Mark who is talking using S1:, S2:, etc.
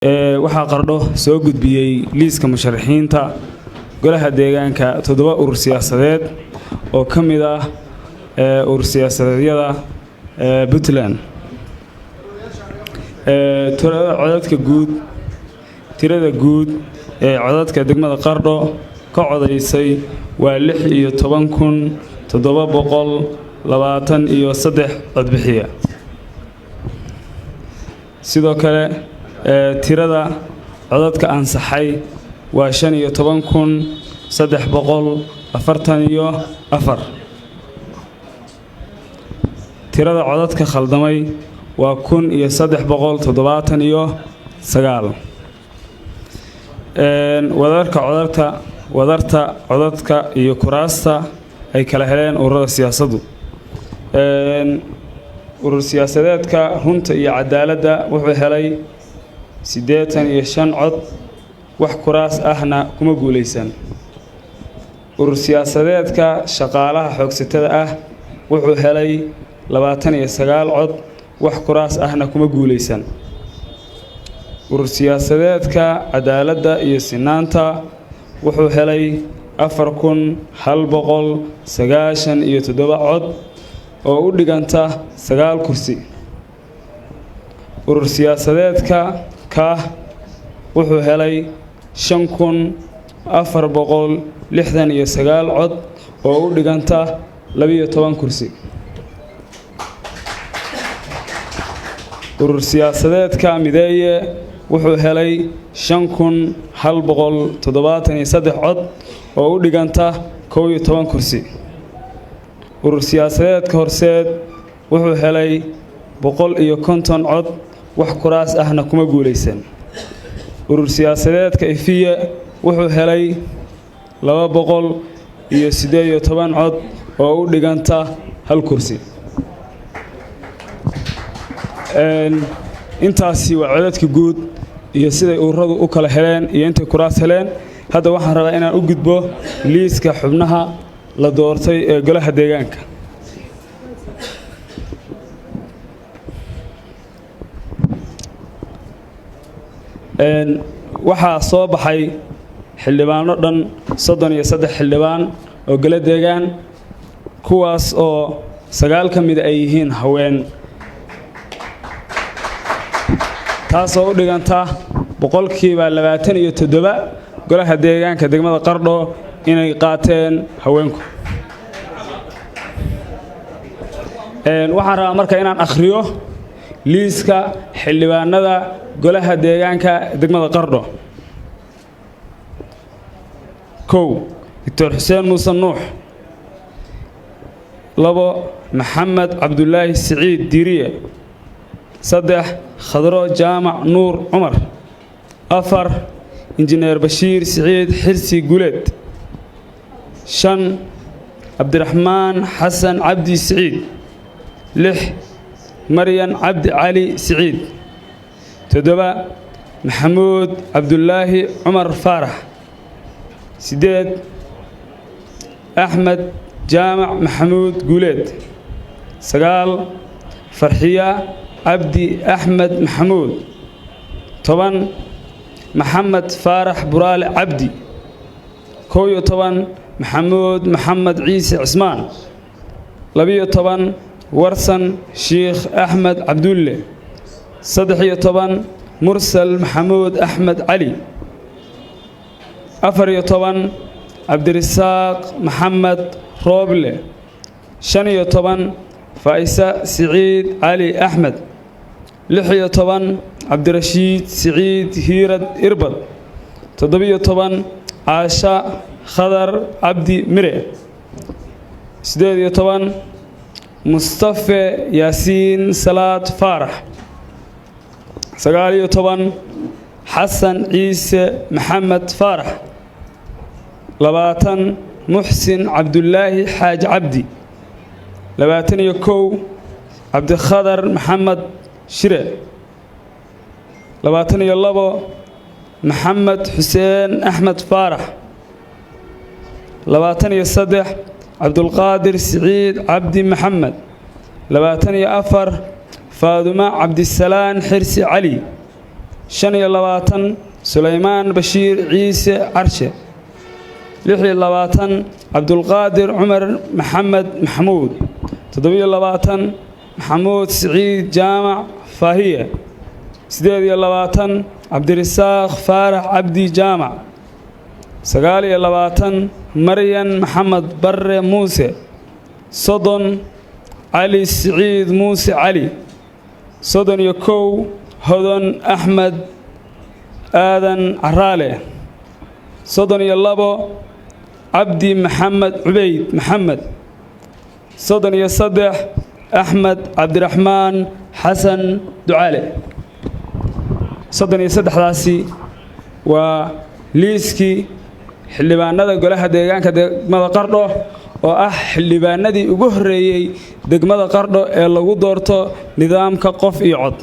S1: Waxaa Qardho soo gudbiyey liiska musharaxiinta golaha deegaanka toddoba urur siyaasadeed oo ka mid ah urur siyaasadeedyada Puntland. Tirada codadka guud, tirada guud ee codadka degmada Qardho ka codaysay waa 16,723 codbixiya. Sidoo kale, tirada codadka ansaxay waa 15,344. Tirada codadka khaldamay waa 1,379. Wadarka codadka, wadarta codadka iyo kuraasta ay kala heleen ururada siyaasaddu: urur siyaasadeedka Runta iyo Cadaaladda wuxuu helay 85 cod, wax kuraas ahna kuma guuleysan. Urur siyaasadeedka Shaqaalaha Xoogsatada ah wuxuu helay 29 cod, wax kuraas ahna kuma guuleysan. Urur siyaasadeedka Cadaaladda iyo Sinaanta wuxuu helay 4,197 cod oo u dhiganta 9 kursi. Urur siyaasadeedka Kaah wuxuu helay 5,469 cod oo u dhiganta 12 kursi. Urur siyaasadeedka Mideeye wuxuu helay 5,173 cod oo u dhiganta 11 kursi. Urur siyaasadeedka Horseed wuxuu helay 150 cod, wax kuraas ahna kuma guuleysan. Urur siyaasadeedka Ifiye wuxuu helay 218 cod oo u dhiganta 1 kursi. Intaasi waa codadka guud iyo siday ururadu u kala heleen iyo intay kuraas heleen. Hadda waxaan rabaa inaan u gudbo liiska xubnaha la doortay ee golaha deegaanka. Waxaa soo baxay xildhibaano dhan 33 xildhibaan oo golo deegaan, kuwaas oo 9 ka mida ay yihiin haween, taasoo u dhiganta 27% golaha deegaanka degmada Qardho inay qaateen haweenku. Waxaan rabaa marka inaan akhriyo liiska xildhibaanada golaha deegaanka degmada Qardho. 1, Doctor Xuseen Muuse Nuux. 2, Maxamed Cabdulaahi Siciid Diiriye. 3, Khadro Jaamac Nuur Cumar. 4, Injineer Bashiir Siciid Xirsi Guleed. 5, Cabdiraxmaan Xasan Cabdi Siciid. 6, Maryan Cabdi Cali Siciid. 7, Maxamuud Cabdulaahi Cumar Faarax. 8, Axmed Jaamac Maxamuud Guuleed. 9, Farxiya Cabdi Axmed Maxamuud. 10, Maxamed Faarax Buraale Cabdi. 11, Maxamuud Maxamed Ciise Cismaan. 12, Warsan Shiikh Axmed Cabdulle. 13, Mursal Maxamuud Axmed Cali. 14, Cabdirisaaq Maxamed Rooble. 15, Faa'isa Siciid Cali Axmed. 16, Cabdirashiid Siciid Hiirad Irbad. 17, Caasha Khadar Cabdi Mire. 18, Mustafe Yaasiin Salaad Faarax. 19, Xasan Ciise Maxamed Faarax. 20, Muxsin Cabdulaahi Xaaji Cabdi. 21, Cabdikhadar Maxamed Shire. 22, Maxamed Xuseen Axmed Faarax. 23, Cabdulqaadir Siciid Cabdi Maxamed. 24, Faaduma Cabdisalaan Xirsi Cali. 25, Sulaymaan Bashiir Ciise Carshe. 26, Cabdulqaadir Cumar Maxamed Maxamuud. 27, Maxamuud Siciid Jaamac Faahiye. 28, Cabdirisaaq Faarax Cabdi Jaamac. 29, Maryan Maxamed Barre Muuse. 30, Cali Siciid Muuse Cali. 31, Hodon Axmed Aadan Caraale. 32, Cabdi Maxamed Cubeyd Maxamed. 33, Axmed Cabdiraxmaan Xasan Ducaale. 33daasi waa liiskii xildhibaanada golaha deegaanka degmada Qardho, oo ah xildhibaanadii ugu horreeyey degmada Qardho ee lagu doorto nidaamka qof iyo cod.